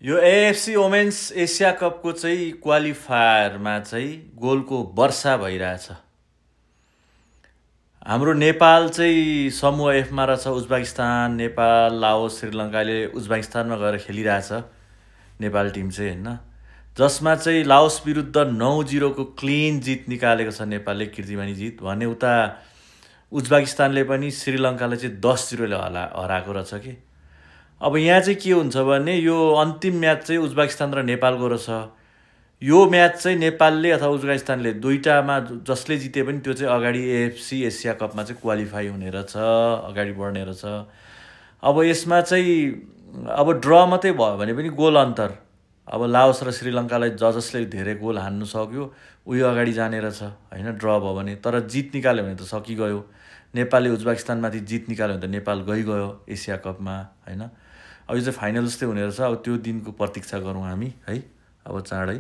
यो AFC women's Asia कपको चाहिँ क्वालिफायरमा चाहिँ गोलको वर्षा भइरहेछ। हाम्रो नेपाल चाहिँ समूह एफमा रहेछ। उज्बेकिस्तान, नेपाल, लाओस, श्रीलङ्काले उज्बेकिस्तानमा गएर खेलिरहेछ नेपाल टिम चाहिँ होइन, जसमा चाहिँ लाओस विरुद्ध 9-0 को क्लिन जित निकालेको छ नेपालले, कीर्तिमानी जित भने। उता उज्बेकिस्तानले पनि श्रीलङ्कालाई चाहिँ 10-0 ले हराएको रहेछ कि। अब यहाँ चाहिँ के हुन्छ भने यो अन्तिम म्याच चाहिँ उज्बेकिस्तान र नेपालको रहेछ। यो म्याच चाहिँ नेपालले अथवा उज्बेकिस्तानले दुईटामा जसले जिते पनि त्यो चाहिँ अगाडि एएफसी एसिया कपमा चाहिँ क्वालिफाई हुने रहेछ, अगाडि बढ्ने रहेछ। अब यसमा चाहिँ अब ड्र मात्रै भयो भने पनि गोल अन्तर, अब लाओस र श्रीलङ्कालाई जसले धेरै गोल हान्नु सक्यो उही अगाडि जाने रहेछ होइन, ड्र भयो भने। तर जित निकाल्यो भने त सकिगयो। नेपालले उज्बेकिस्तानमाथि जित निकाल्यो भने त नेपाल गइगयो एसिया कपमा होइन। अब यो चाहिँ फाइनल जस्तै हुने रहेछ। अब त्यो दिनको प्रतीक्षा गरौँ हामी है, अब चाँडै।